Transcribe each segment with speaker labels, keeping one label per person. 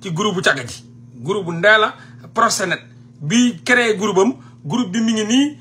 Speaker 1: ci groupe bu caga ji groupe bu Ndella Proxénète bi créé groupe bi mi ngi nii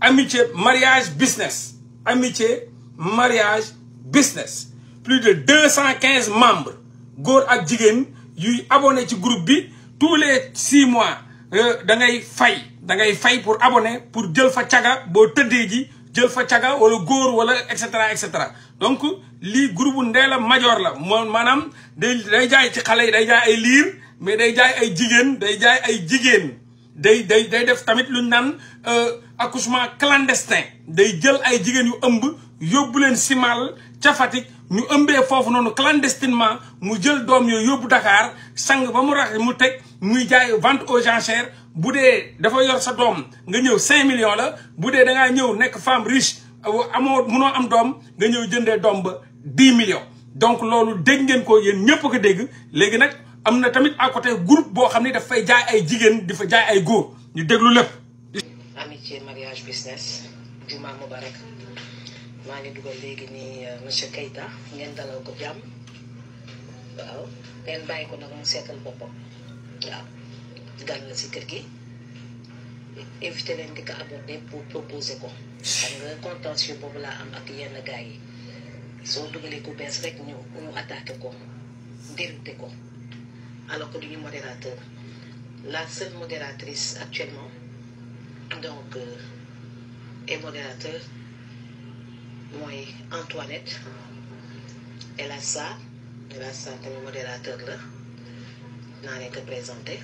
Speaker 1: amitié mariage business amitié mariage business plus de 215 membres góor ak jigéen yuy abonné ci groupe bi tous les 6 mois da ngay fay pour abonner pour jël fa caga boo tëddee ji jël fa caga wala góor wala et cetera donc lii groupe bu Ndella Madior la moom maanaam day jaay ci xale yi day jaay ay liir mais day jaay ay jigéen day def tamit lu ñu naan accouchement clandestin day jël ay jigéen yu ëmb yóbbu leen Simal ca Fatick ñu ëmbee foofu noonu clandestinement mu jël doom yooyu yóbbu Dakar sang ba mu rax mu teg muy jaay vente aux enchères bu dee dafa yor sa doom nga ñëw 5 millions la bu dee da ngaa ñëw nekk femme riche munoo am doom nga ñëw jëndee doom ba 10 millions. donc loolu dégg ngeen ko yéen ñëpp ko dégg léegi nag am na tamit à côté groupe boo xam ne daf fay jaay ay jigéen di fa jaay ay góor ñu déglu lépp.
Speaker 2: amitié mariage business Juma Mubarak maa ngi dugal léegi nii monsieur Keita ngeen dalal ko jàmm waaw ngeen bàyyi ko nag mu seetal boppam waaw gan la si kër gi éviter leen di ko aborder pour proposer ko xam nga contentieux boobu laa am ak yenn gars yi soo dugalee ku bees rek ñu attaqué ko dérité ko alors que duñu modérateur la seule modératrice actuellement donc est modérateur mooy Antoinette El Assa tamit modérateur la naa leen ko présenté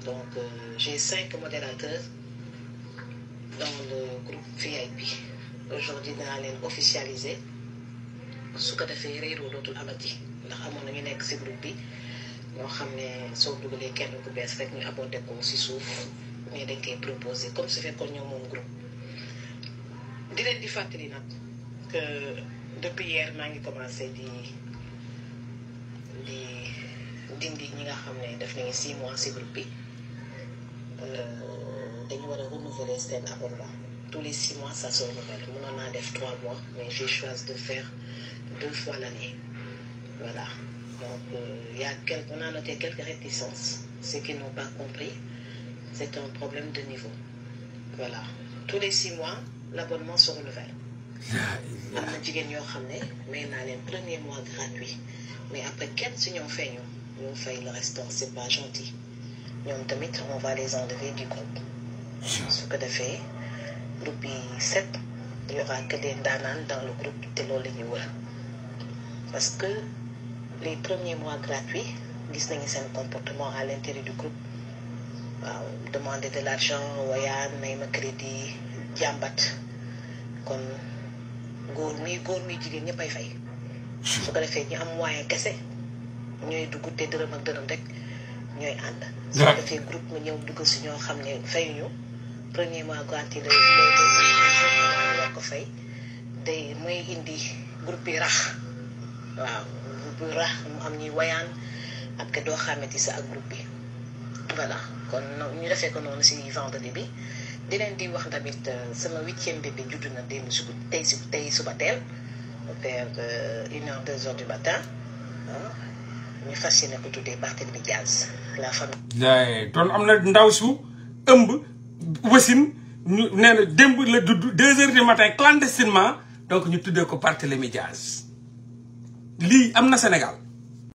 Speaker 2: donc j'ai 5 modérateurs dans le groupe VIP aujourd'hui dinaa leen officialiser su ko defee réeroo dootul amati ndax amoon na ñu nekk si groupe bi ñoo xam ne soo dugalee kenn ku bees rek ñu abordé ko si suuf mais dañ koy proposé comme su fekkoon ñoom moom groupe di leen di fàttali nag que depuis hier maa ngi commencé di dindi ñi nga xam ne def nañu 6 mois si groupe bi dañu war a renouveler seen abonnement tous les 6 mois ça se renouvelle mënoon naa def 3 mois mais j'ai choisi de faire 2 fois l'année voilà donc on a noté quelques réticences ceux qui n'ont pas compris c'est un problème de niveau voilà tous les 6 mois l'abonnement se renouvelle am na jigéen yoo xam ne may naa leen premier mois gratuit mais après kenn si ñoom feeñu ñoom fay le restant c'est pas gentil ñoom tamit on va les enlever du groupe su ko defee groupe bi 7 il y aura que des ndaanaan dans le groupe te loolu la ñuy wër parce que les premiers mois gratuits gis nañu seen comportement à l'intérieur du groupe waaw demander de l'argent wayaan may ma crédit jàmbat kon góor mi jigéen ñëpp ay fay su ko defee ñu am moyen kese ñooy dugg te dërëm ak dërëm rek ñooy ànd su ko defee groupe mu ñëw dugg si ñoo xam ne fayuñu premier mois gratuit la war ko fay day mooy indi groupe yi rax waaw groupe yi rax mu am ñuy wayaan ak que doo xamante sa ak groupe bi voilà kon ñu defee ko noonu si vendredi bi di leen di wax tamit sama 8e bébé juddu na démb si tey suba teel vers 1h 2h du matin ñu fas yéene ko tuddee Barthélémy Dias la famille.
Speaker 1: doon am na ndaw su ëmb wasin ñu nee na démb la dudd 2h du matin clandestinement donc ñu tuddee ko Barthélémy Dias lii am na Sénégal.